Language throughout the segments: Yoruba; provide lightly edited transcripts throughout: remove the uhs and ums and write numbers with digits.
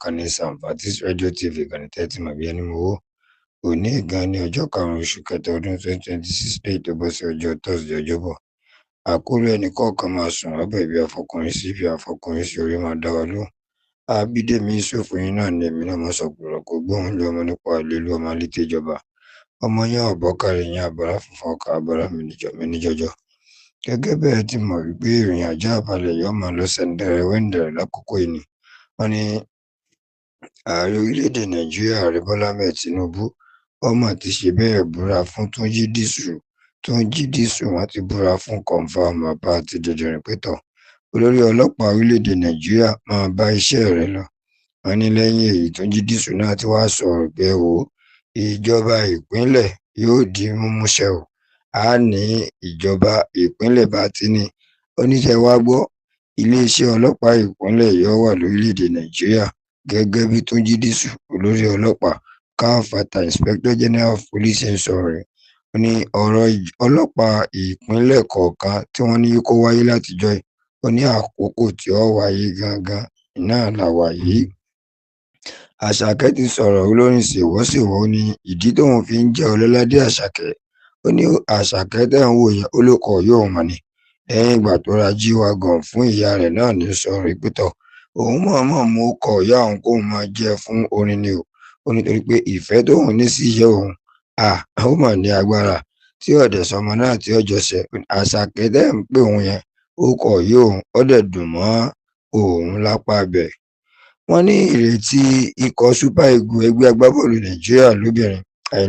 Ìkànnì Samfatis Radio TV, ìkànnì tẹ́tí mọ̀ bí ẹni mowó. Òní gan ní ọjọ́ 5 oṣù kẹta ọdún 2026, lẹ́yìn tó bọ́ sí ọjọ́ Thursday, Ọjọ́bọ̀. Àkórí ẹnì kọ̀ọ̀kan máa sùn wábẹ̀ ibi àfọkùnrin sí, ibi àfọkùnrin sí orí máa dá wa lóhùn. Abídèmí Yusuf yín náà ni èmi náà mọ̀ sọ̀pọ̀lọ̀ kó gbóhùn lé ọmọ nípa ìlú ọmọ létí ìjọba. Ọmọ yẹn ọ̀bọ̀kàrẹ̀ yẹn àbọ̀rà funfun ọkà àbọ̀rà mi níjọ mi níjọjọ. Gẹ́gẹ́ bẹ́ẹ̀ ti mọ̀ wípé ìròyìn ajá balẹ̀ yóò máa lọ sẹ́ńdẹ̀rẹ̀ wẹ́ńdẹ̀rẹ̀ lákòókò yìí ni. Wọ́n ní ààrẹ orílẹ̀-èdè Nàìjíríà, Ààrẹ Bọ́lá Ahmed Tinubu, ọmọ ti ṣe bẹ́ẹ̀ búra fún Túnjí Dísù. Túnjí Dísù, wọ́n ti búra fún confam bàbá àti dìndìnrìn pétọ̀. Olórí ọlọ́pàá orílẹ̀-èdè Nàìjíríà, máa bá iṣẹ́ rẹ̀ lọ. Wọ́n ní lẹ́yìn èyí, Túnjí Dísù náà ti wá sọ̀rọ̀ pé ẹ wò ó, ìjọba ìpínlẹ̀ yóò di mímúṣẹ o. A ní ìjọba ìpínlẹ̀ bá ti ní. Oníṣẹ́ wa gbọ́, iléeṣẹ́ ọlọ́pàá ìpínlẹ̀ yóò wà lórílẹ̀-èdè Nàìjíríà gẹ́gẹ́ bí Túnjí Dísù, olórí ọlọ́pàá káfàtà, Inspector General of Police, ń sọ̀rọ̀ rẹ̀. Ó ní ọ̀rọ̀ ọlọ́pàá ìpínlẹ̀ kọ̀ọ̀kan tí wọ́n ní kó wáyé látijọ́ yìí, ó ní àkókò tí ó wáyé gangan náà là wà yìí. Àṣàkẹ́ ti sọ̀rọ̀, olórin ṣèwọ́ṣèwọ́. Ó ní ìdí tóun fi ń jẹ́ Ọlọ́ládé Àṣàkẹ́. Ó ní Àṣàkẹ́ tẹ̀ ń wò yẹn, ó ló kọ̀ yóò mọ̀ ni. Lẹ́yìn ìgbà tó ra G-Wagon fún ìyá rẹ̀ náà ní sọ̀rọ̀ ìpẹ́tọ̀. Òun mọ̀ọ́mọ̀ mú ọkọ̀ ìyá òun kóun máa jẹ́ fún orin ni o. Ó ní torí pé ìfẹ́ tóun ní sí ìyá òun, à ó mà ní agbára tí ọ̀dẹ̀ sọmọ náà tí ọjọ́ ṣẹ. Àṣàkẹ́ tẹ̀ ń pè òun yẹn, ó kọ̀ yóò òun, ó dẹ̀ dùn mọ́ òun lápá bẹ̀. Wọ́n ní ìrètí ikọ̀ Super Eagles, ẹgbẹ́ agbábọ́ọ̀lù Nàìjíríà lóbìnrin,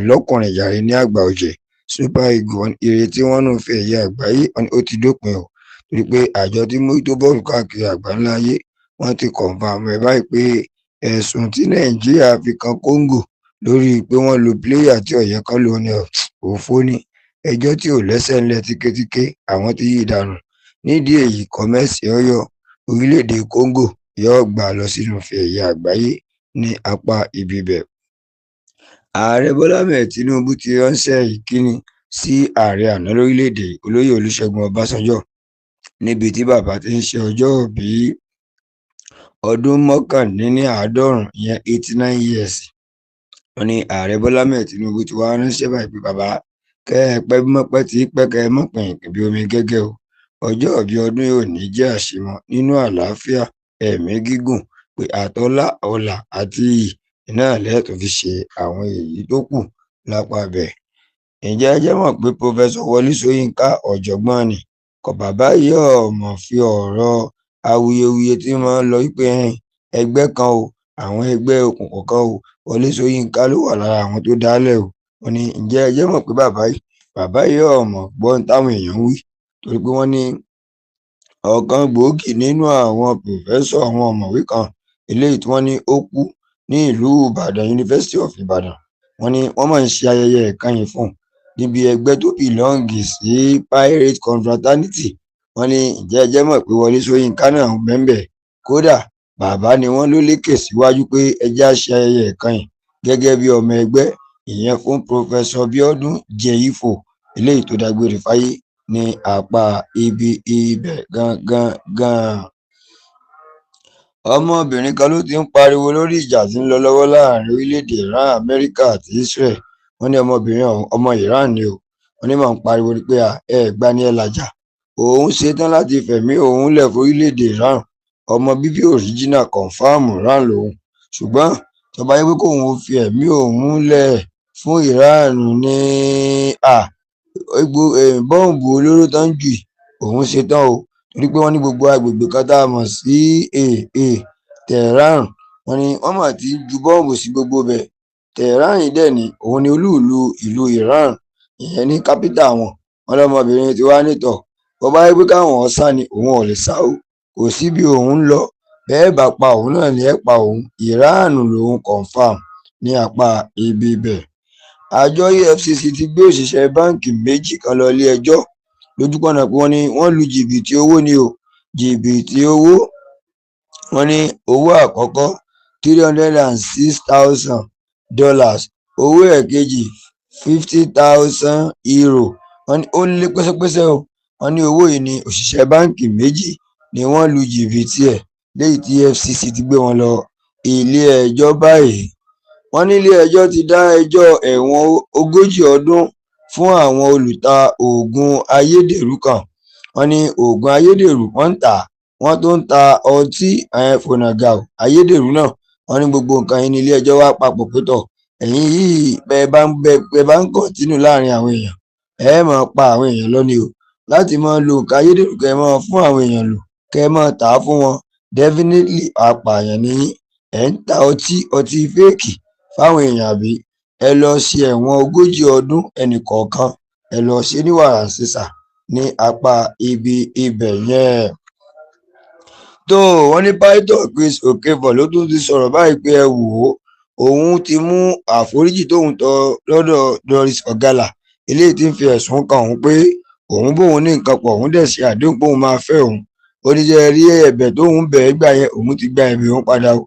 lọ́kùnrin jàre, ní àgbà ọ̀jẹ̀ Super Eagles, ìrètí wọn nù fi ẹ̀yẹ àgbáyé ó ti dópin o, torí pé àjọ tí mójútó bọ́ọ̀lù káàkiri àgbáńlá ayé, wọ́n ti confirm ẹ̀ báyìí pé ẹ̀sùn tí Nàìjíríà fi kan Congo lórí pé wọ́n lo player tí ó yẹ kán lò ní òfo ní ẹjọ́ tí ò lẹ́sẹ̀ ńlẹ̀ tíketíké, àwọn ti yí dànù. Nídìí èyí, kọ́mẹ́sì ọyọ orílẹ̀-èdè Congo yóò gbà lọ sínú ife ẹ̀yẹ àgbáyé ní apá ibi bẹ̀. Ààrẹ Bọ́lá Ahmed Tinubu ti ránṣẹ́ ìkíni sí ààrẹ àná lórílẹ̀-èdè, Olóyè Olúṣẹ́gun Ọbásanjọ́, níbi tí bàbá ti ń ṣe ọjọ́ ìbí ọdún 89, ìyẹn 89 years. Wọ́n ní ààrẹ Bọ́lá Ahmed Tinubu ti wá ránṣẹ́ báyìí pé bàbá, kẹ́ ẹ pẹ́ mọ́pẹ́ tí pẹ́, kẹ́ ẹ mọ́ pìnpín bí omi gẹ́gẹ́ o. Ọjọ́ ìbí ọdún yóò ní jẹ́ àṣemọ nínú àlàáfíà, ẹ̀mí gígùn, pé àtọlá, ọlà àti iyì náà lẹ́ẹ̀tún fi ṣe àwọn èyí tó kù lápá bẹ̀. Ǹjẹ́ ẹ jẹ́ mọ̀ pé Professor Wọlé Ṣóyínká, ọ̀jọ̀gbọ́n ni kọ bàbá yìí, ọ̀mọ̀ fi ọ̀rọ̀ awuyewuye tí máa ń lọ wípé ẹgbẹ́ kan o, àwọn ẹgbẹ́ òkùnkùn kan o, Wọlé Ṣóyínká ló wà lára àwọn tó dálẹ̀ o. Wọ́n ní ǹjẹ́ ẹ jẹ́ mọ̀ pé bàbá yìí ọ̀mọ̀ gbọ́n táwọn èèyàn ń wí, torí pé wọ́n ní ọ̀kan gbòógì nínú àwọn professor, àwọn ọ̀mọ̀wé kan eléyìí tí wọ́n ní ó kú ní ìlú Ìbàdàn, University of Ibadan. Wọ́n ní wọ́n máa ń ṣe ayẹyẹ ìkẹyìn fún un níbi ẹgbẹ́ tó belong sí, Pirate Confraternity. Wọ́n ní ǹjẹ́ ẹ jẹ́ mọ̀ pé Wọlé Ṣóyínká náà ń bẹ́ńbẹ̀? Kódà bàbá ni wọ́n ló lékè síwájú pé ẹjẹ́ á ṣe ayẹyẹ ìkẹyìn gẹ́gẹ́ bí ọmọ ẹgbẹ́, ìyẹn fún Professor Bíọ́dún Jẹ́yìfò eléyìí tó dágbére fáyé ní apá ibi ibẹ̀ gangan gan. Ọmọbìnrin kan ló ti ń pariwo lórí ìjà tí ń lọ lọ́wọ́ láàrin orílẹ̀-èdè Iran, Amẹ́ríkà àti Israel. Wọ́n ní ọmọbìnrin ọ̀hún, ọmọ Iran ni o. Wọ́n ní máa ń pariwo pé ẹ gbani ẹ làjà, òun ṣetán láti fẹ̀mí òun lẹ̀ fórílẹ̀-èdè Iran. Ọmọ bíbí original confam Iran lòun, ṣùgbọ́n tó bá yẹ pé kóun ó fi ẹ̀mí òun lẹ̀ fún Iran ní à bọ́ǹbù olóró tó ń jù, òun ṣetán o, torí pé wọ́n ní gbogbo agbègbè kan tá a mọ̀ sí Tehran, wọ́n ní wọ́n mà ti ju bọ́ǹbù sí gbogbo bẹ̀. Tehran yìí dẹ̀ ní òun ni olúùlú ìlú Iran, ìyẹn ní capital wọn. Wọn lọmọbìnrin tí wàá nítọ̀, bó bá yẹ pé káwọn sá ni, òun ò lè sá o, kò sí bí òun ń lọ, bẹ́ẹ̀ bá pa òun náà ní ẹ̀ pa òun, Iran lòun confam ní apá ibi bẹ̀. Àjọ EFCC ti gbé òṣìṣẹ́ báǹkì méjì kan lọ ilé-ẹjọ́ lójúpọ̀nà pé wọ́n ní wọ́n lu jìbìtì owó ní o, jìbìtì owó. Wọ́n ní owó àkọ́kọ́, $306,000, owó ẹ̀kejì, €50,000. Wọ́n ní ó lé pẹ́sẹ́pẹ́sẹ́ o. Wọ́n ní owó yìí ní òṣìṣẹ́ báǹkì méjì ni wọ́n lu jìbìtì ẹ̀, léyìí tí EFCC ti gbé wọn lọ Ilé-ẹjọ́ báyìí. Wọ́n ní ilé-ẹjọ́ ti dá ẹjọ́ ẹ̀wọ̀n 40 ọdún fún àwọn olùta oògùn ayédèrú kan. Wọ́n ní oògùn ayédèrú wọ́n ń tà, wọ́n tó ń ta ọtí fònàgà ayédèrú náà. Wọ́n ní gbogbo nǹkan yìí ní ilé-ẹjọ́ wá papọ̀ pé tọ̀. Ẹ̀yin yìí, bẹ́ẹ̀ bá ń continue láàrin àwọn èèyàn, ẹ máa pa àwọn èèyàn lọ ni o. Láti máa lo nǹkan ayédèrú, kẹ́ ẹ máa fún àwọn èèyàn lò, kẹ́ ẹ máa tà á fún wọn, definitely apààyàn ni yín. Ẹ̀ ń ta ọtí fake fáwọn èèyàn, àbí? Ẹ lọ ṣe ẹ̀wọ̀n 40 ọdún ẹnì kọ̀ọ̀kan. Ẹ lọ ṣe ní wàràǹṣeṣà ní apá ibi ibẹ̀ yẹn. Tó wọ́n ní Pásítọ̀ Chris Okafor ló tún ti sọ̀rọ̀ báyìí pé ẹ wò ó, òun ti mú àforíjì tóun tọ lọ́dọ̀ Doris Ogala, eléyìí tí ń fi ẹ̀sùn kan òun pé òun bóun ní nǹkan pọ̀, òun dẹ̀ ṣe àdéhùn pé òun máa fẹ́ òun. Ó ní jẹ́ rí ẹ̀bẹ̀ tóun bẹ̀ ẹ́ gbà yẹn, òun ti gba ẹ̀bẹ̀ òun padà o.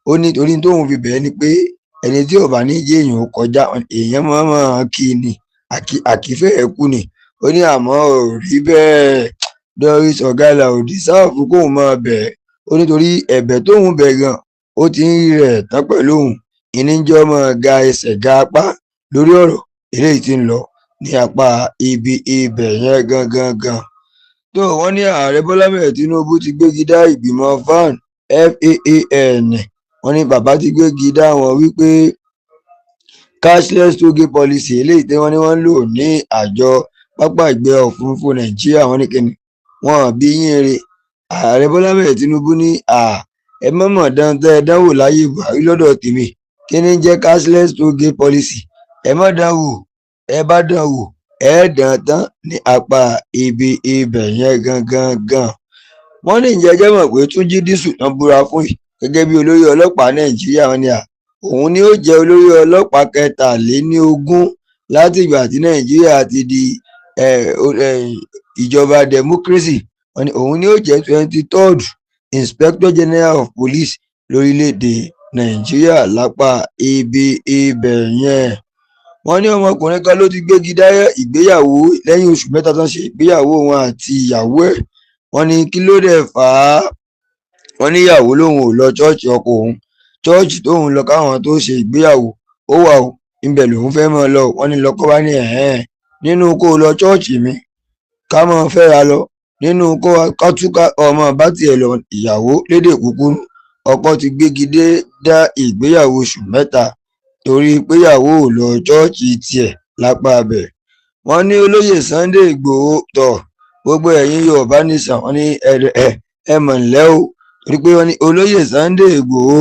Ó ní torí tóun fi bẹ̀ ẹ́ ni pé ẹni tí ò bá ní jẹ́ èèyàn ó kọjá, èèyàn máa máa kí ni àkífẹ́ ẹ̀ kú ni. Ó ní àmọ́ ò rí bẹ́ẹ̀, Doris Ogala ò deserve kóun máa bẹ̀ ẹ́. Ó nítorí ẹ̀bẹ̀ tóun bẹ̀ gan, ó ti ń rí rẹ̀ tán pẹ̀lú òun ìní jẹ́ ọmọ ga ẹsẹ̀ ga apá lórí ọ̀rọ̀ eléyìí tí ń lọ ní apá ibi ibẹ̀ yẹn gangan gan. Tó wọ́n ní Ààrẹ Bọ́lá Ahmed Tinubu ti gbégi dá ìgbìmọ̀ FAAN, FAAN. Wọ́n ní bàbá ti gbégi dá wọn wípé cashless tollgate policy eléyìí tí wọ́n ní wọ́n ń lò ní àjọ pápá ìgbé òfurufú Nàìjíríà, wọ́n ní kíni wọ́n bí yín re. Ààrẹ Bọ́lá Ahmed Tinubu ní à ẹ mọ̀mọ̀ dán tẹ́ ẹ dánwò láyé Buhari lọ́dọ̀ tèmi. Kí ni jẹ́ cashless tollgate policy? Ẹ má dán wò. Ẹ bá dán wò, ẹ dán tán ní apá ibi ibẹ̀ yẹn gangan gan. Wọ́n ní ìjẹ́ jẹ́ mọ̀ pé Túnjí Dísù tán búra fún yìí gẹ́gẹ́ bí olórí ọlọ́pàá Nàìjíríà, wọ́n ní à òun ni ó jẹ́ olórí ọlọ́pàá 23 látìgbà tí Nàìjíríà ti di ìjọba democracy. Wọ́n ní òun ni ó jẹ́ 23rd Inspector General of Police lórílẹ̀‐èdè Nàìjíríà lápá ibi ibẹ̀ yẹn. Wọ́n ní ọmọkùnrin kan ló ti gbégi dá ìgbéyàwó lẹ́yìn oṣù 3 tán ṣe ìgbéyàwó wọn àti ìyàwó ẹ̀. Wọ́n ní kí ló dé fà á? Wọ́n ní ìyàwó lòun ò lọ ṣọ́ọ̀ṣì ọkọ òun. Ṣọ́ọ̀ṣì tóun lọ káwọn tó ṣe ìgbéyàwó ó wà ó, ibẹ̀ lòun fẹ́ máa lọ. Wọ́n ní lọ́kọ́ bá ní ẹ̀hẹ́n, nínú kó o lọ ṣọ́ọ̀ṣì mi ká máa fẹ́ra lọ, nínú kó ká túká ọmọ bá tiẹ̀ lọ. Ìyàwó lédè kúkúrú, ọkọ ti gbégi dé dá ìgbéyàwó oṣù 3 torí péyàwó ò lọ ṣọ́ọ̀ṣì tiẹ̀ lápá abẹ. Wọ́n ní olóyè Sunday Ìgbòho tọ̀, gbogbo ẹ̀yin Yorùbá Nation, wọ́n ní ẹ mọ̀ ńlẹ́ o, torí pé wọ́n ní olóyè Sunday Ìgbòho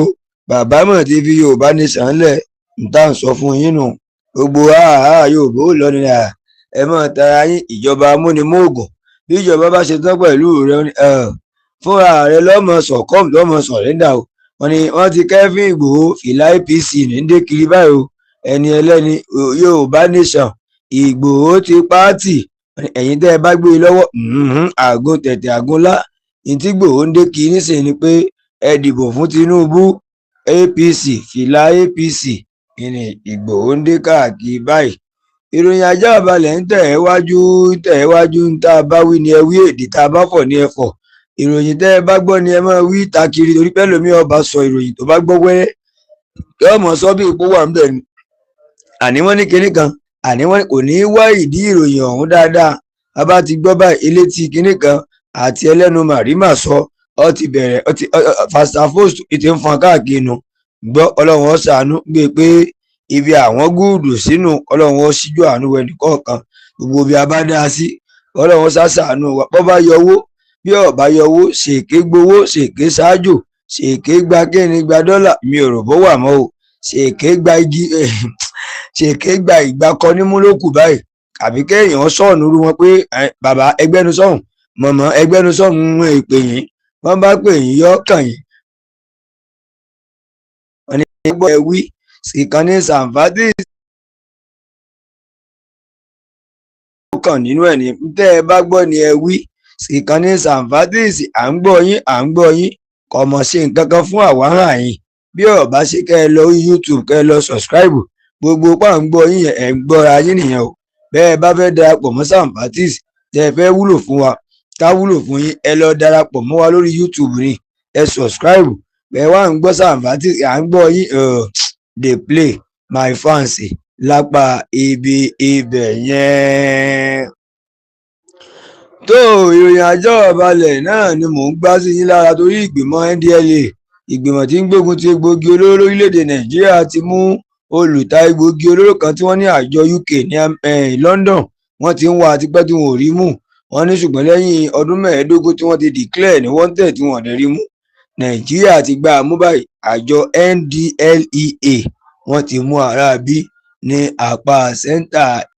bàbá mọ̀ ti fi Yorùbá Nation lẹ̀. Ń tà ń sọ fún yín nù, gbogbo àhà Yorùbá ò lọ ní à ẹ mọ̀ tara yín. Ìjọba amúnimóògùn, bí ìjọba bá ṣe tán pẹ̀lú rẹ fúnra rẹ lọ́mọ sọ̀kọ́m lọ́mọ surrender o. Wọ́n ní wọ́n ti kẹ́fín Ìgbòho, fìlà APC ní dé kiri báyìí o. Ẹni ẹlẹ́ni Yorùbá Nation, Ìgbòho ti pààtì. Ẹ̀yin tẹ́ ẹ bá gbé e lọ́wọ́ àgùn tẹ̀tẹ̀ àgúnlá ní tí Ìgbòho ń dé kiri nísìnyí ni pé ẹ dìbò fún Tinubu, APC, fìlà APC ní Ìgbòho ń dé káàkiri báyìí. Ìròyìn ajá balẹ̀ ń tẹ̀ ẹ́ wájú, ń tẹ̀ ẹ́ wájú. Ń tá a bá wí ni ẹ wí, èdè tá a bá fọ̀ ni ẹ fọ̀. Ìròyìn tẹ́ ẹ bá gbọ́ ni ẹ máa wí ta kiri, torí pé ẹlòmíì ọba sọ ìròyìn tó bá gbọ́ wẹ́rẹ́, yóò mọ̀ sọ bí ipò wà ń bẹ̀ ni. Àní wọ́n ní kinní kan, àní wọ́n kò ní í wá ìdí ìròyìn ọ̀hún dáadáa. A bá ti gbọ́ báyìí, elétí kinní kan àti ẹlẹ́nu màrímà sọ ọ ti bẹ̀rẹ̀, ọ ti fast post ti ń fọn káàkiri nu gbọ́. Ọlọ́run ó ṣàánú gbé pé ibi àwọn gúùdù sínú, Ọlọ́run ó ṣíjú àánú wẹ nìkọ̀ọ̀kan. Gbogbo ibi a bá dá sí, Ọlọ́run ó ṣàṣàánú wa. Bọ́ bá yọ owó, bí ó bá yọ owó, ṣèké gbowó, ṣèké ṣáájò, ṣèké gba kíni, gba dọ́là, mi ò rò bó wà mọ́ o. Ṣèké gba igi, ṣèké gba ìgbà kọ nímú ló kù báyìí, àbí kéèyàn sọ̀nù rú wọn pé bàbá ẹgbẹ́nu sọ̀hún, mọ̀mọ́ ẹgbẹ́nu sọ̀hún, ń èpè yín. Wọ́n bá pè yín yọ kàn yín. Wọ́n ní gbọ́ ẹ wí ìkànnì Samfatis kàn nínú ẹ̀ ní tẹ́ ẹ bá gbọ́ ni ẹ wí. Ìkànnì Samfatis, à ń gbọ́ yín, à ń gbọ́ yín, kò mọ̀ ṣe nǹkan kan fún àwa hàn yín. Bí ó bá ṣe kẹ́ ẹ lọ YouTube, kẹ́ ẹ lọ subscribe, gbogbo pa ń gbọ́ yín yẹn, ẹ̀ ń gbọ́ra yín nìyẹn o. Bẹ́ẹ̀ bá fẹ́ darapọ̀ mọ́ Samfatis, tẹ́ ẹ fẹ́ wúlò fún wa, ká wúlò fún yín, ẹ lọ darapọ̀ mọ́ wa lórí YouTube ni, ẹ subscribe. Ẹ wá ń gbọ́ sàǹfàtì, à ń gbọ́ yín dey play, my fans, lápá ibi ibẹ̀ yẹn. Tó ìròyìn àjọ balẹ̀ náà ni mò ń gbá sí yín lára, torí ìgbìmọ̀ NDLEA, ìgbìmọ̀ tí ń gbógun ti egbòogi olóró lórílẹ̀‐èdè Nàìjíríà, ti mú olùta egbòogi olóró kan tí wọ́n ní àjọ UK ní London wọ́n ti ń wá tipẹ́ tí wọn ò rí mú. Wọ́n ní ṣùgbọ́n lẹ́yìn ọdún 15 tí wọ́n ti declare ní wanted tí wọ́n ò dẹ̀ rí mú, Nàìjíríà ti gbá a mú báyìí. Àjọ NDLEA, wọ́n ti mú aráabí ní apá center.